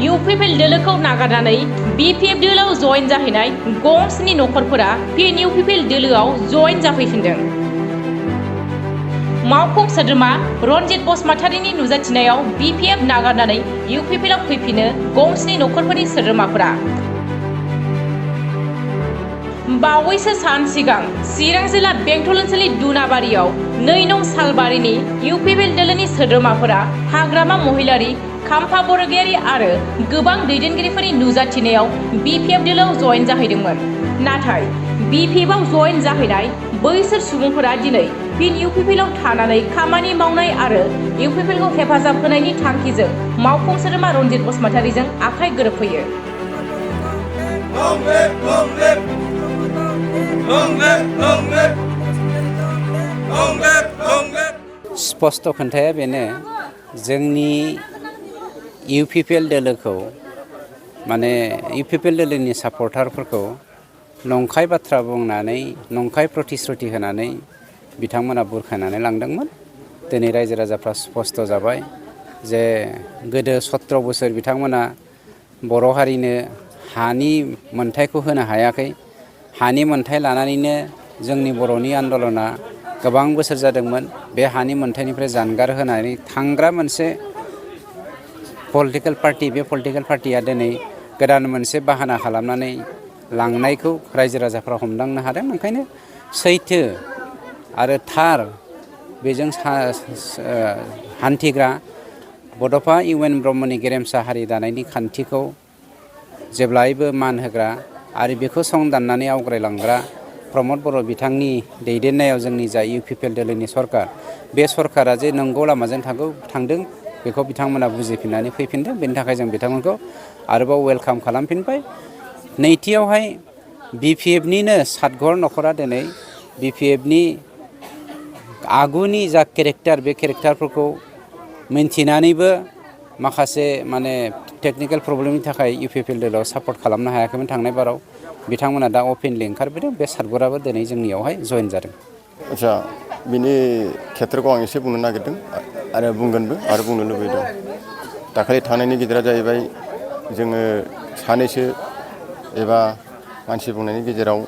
UPPL दोलोखौ नागारनानै BPF दोलोआव जयेन जाहैनाय गंस्नि नखरफोरा फिन UPPL दोलोआव जयेन जाफैफिनदों। मावफुं सोद्रोमा रनजित बसुमतारीनि नुजाथिनायाव BPF नागारनानै UPPL आव फैफिनो गंस्नि नखरफोरनि सोद्रोमाफोरा। बावैसो सान सिगां चिरां जिल्ला बेंटल ओनसोलनि दुनाबारियाव 2 नं सालबारिनि UPPL दोलोनि सोद्रोमाफोरा हाग्रामा महिलारी, खाम्फा बरगयारी आरो गोबां दैदेनगिरिफोरनि नुजाथिनायाव BPF दोलोआव जयेन जाहैदोंमोन। नाथाय BPF आव जयेन जाहैनाय बैसोर सुबुंफोरा दिनै फिन UPPL आव थानानै खामानि मावनाय आरो UPPL खौ हेफाजाब होनायनि थांखिजों मावफुं सोद्रोमा रनजित बसुमतारीजों आखाइ गोरोबफैयो। स्पष्ट खोन्थाया बेनो जोंनि UPPL दोलोखौ माने UPPL दोलोनि सापर्टारफोरखौ नंखाय बाथ्रा बुंनानै नंखाय प्रतिश्रुति होनानै बिथांमोना बुरखायनानै लांदोंमोन। दिनै रायजो राजाफ्रा स्पष्ट जाबाय जे गोदो 17 बोसोर बिथांमोना बर' हारिनो हानि मोनथायखौ होनो हायाखै। हानि मोनथाय लानानैनो जोंनि बर'नि आन्दलना गोबां बोसोर जादोंमोन। बे हानि मोनथायनिफ्राय जानगार होनानै थांग्रा मोनसे पलिटिकल पार्टी, बे पलिटिकल पार्टीया दिनै गोदान मोनसे बाहाना खालामनानै लांनायखौ रायजो राजाफ्रा हमदांनो हादों। ओंखायनो सैथो आरो थार बेजों हान्थिग्रा बड'फा UN ब्रह्मनि गेरेमसा हारि दानायनि खान्थिखौ जेब्लायबो मान होग्रा आरो बेखौ संदाननानै आवग्रायलांग्रा प्रमद बर' बिथांनि दैदेननायाव जोंनि जा UPPL दोलोनि सरकार, बे सरकारा जे नंगौ लामाजों थांदों बेखौ बिथांमोना बुजिफिननानै फैफिनदों। बेनि थाखाय जों बिथांमोनखौ आरोबाव वेलकाम खालामफिनबाय। नैथियावहाय BPFनिनो सातघर नखरा दिनै BPFनि आगुनि जा केरेक्टार, बे केरेक्टारफोरखौ मिन्थिनानैबो माखासे माने टेकनिकेल प्रब्लेमनि थाखाय UPPL दोलोआव सापर्ट खालामनो हायाखैमोन थांनाय बाराव। बिथांमोना दा अपेनलि ओंखारबोदों। बे सातघराबो दिनै जोंनियावहाय जयेन जादों। आच्छा, बिनि खेत्रखौ आं एसे बुंनो नागिरदों आरो बुंगोनबो आरो बुंनो लुबैदों। दाखालि थांनायनि गेजेरा जाहैबाय जोङो सानैसो एबा मानसि बुंनायनि गेजेराव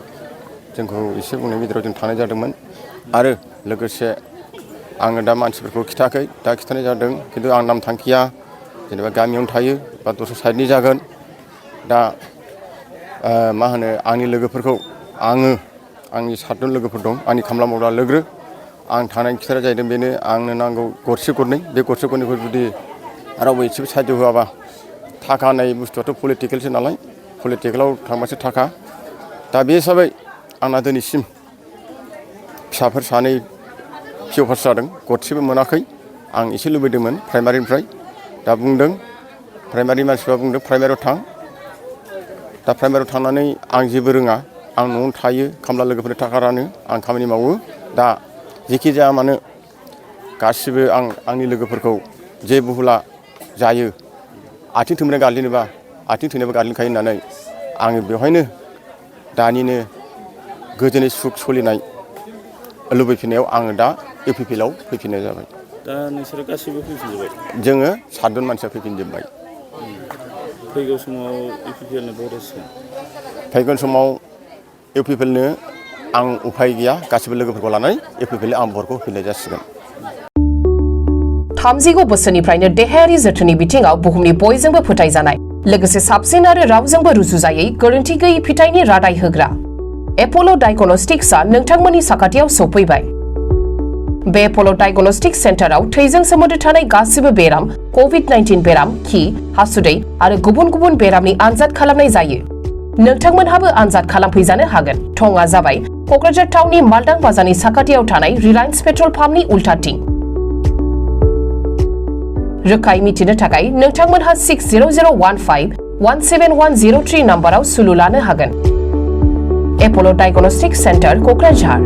जोंखौ एसे बुंनायनि गेजेराव जों थांनाय जादोंमोन आरो लोगोसे आङो दा मानसिफोरखौ खिथायाखै, दा खिथानाय जादों खिन्थु आं नाम थांखिया, जेनेबा गामियावनो थायो बा दस्रा साइडनि जागोन। दा मा होनो आंनि लोगोफोरखौ आंनि 7 जन लोगोफोर दं, आंनि खामला मावग्रा लोगो। आं थानायनि खिथाया जाहैदों बेनो आंनो नांगौ गरसे गरनै। बे गरसे गरनैखौ जुदि रावबो एसेबो साहाय्य होआबा, थाखा होननाय बुस्थुआथ' पलिटिकेलसो नालाय, पलिटिकेलाव थांबासो थाखा। दा बे हिसाबै आंना दिनैसिम फिसाफोर 2 पिअ पास जादों, गरसेबो मोनाखै। आं एसे लुबैदोंमोन प्राइमारिनिफ्राय। दा बुंदों प्राइमारि मानसिफ्रा बुंदों प्राइमारियाव थां। दा प्राइमारियाव थांनानै आं जेबो रोङा, आं न'आवनो थायो, खामला लोगोफोरनि थाखा रानो, आं खामानि मावो। दा जेखि जाया मानो गासिबो आंनि लोगोफोरखौ जे बुहुला जायो, आथिं थोंब्रै गाग्लिनोबा आथिं थोंनैबो गाग्लिखायो होननानै आङो बेवहायनो दानिनो गोजोनै सुख सोलिनाय लुबैफिननायाव आङो दा UPPL आव फैफिननाय जाबाय। दा नोंसोरो गासैबो फैफिनजोब्बाय? जोङो 7 जन मानसिया फैफिनजोब्बाय। फैगौ समाव UPPL नो भट होसिगोन? फैगोन समाव UPPL नो आं उफाय गैया, गासिबो लोगोफोरखौ लानानै UPPL आं भटखौ होफिननाय जासिगोन। 39 बोसोरनिफ्रायनो देहायारि जोथोननि बिथिङाव बुहुमनि बयजोंबो फोथायजानाय, लोगोसे साबसिन आरो रावजोंबो रुजुजायै गोरोन्थि गैयै फिथाइनि रादाय होग्रा एप'ल' डायग्नोस्टिक्सआ नोंथांमोननि साखाथियाव सौफैबाय। बे एप'ल' डायग्नोस्टिक्स सेन्टाराव थैजों सोमोन्दो थानाय गासिबो बेराम, COVID-19 बेराम, खि, हासुदै आरो गुबुन गुबुन बेरामनि आनजाद खालामनाय जायो। नोंथांमोनहाबो आनजाद खालामफैजानो हागोन। थंआ जाबाय क'क्राझार टाउननि मालदां बाजारनि साखाथियाव थानाय रिलायन्स पेट्रल पाम्पनि उल्टाथिं। रोखायै मिथिनो थाखाय नोंथांमोनहा 6001517103 नाम्बाराव सुलु लानो हागोन। एप'ल' डायग्नोस्टिक्स सेन्टार क'क्राझार।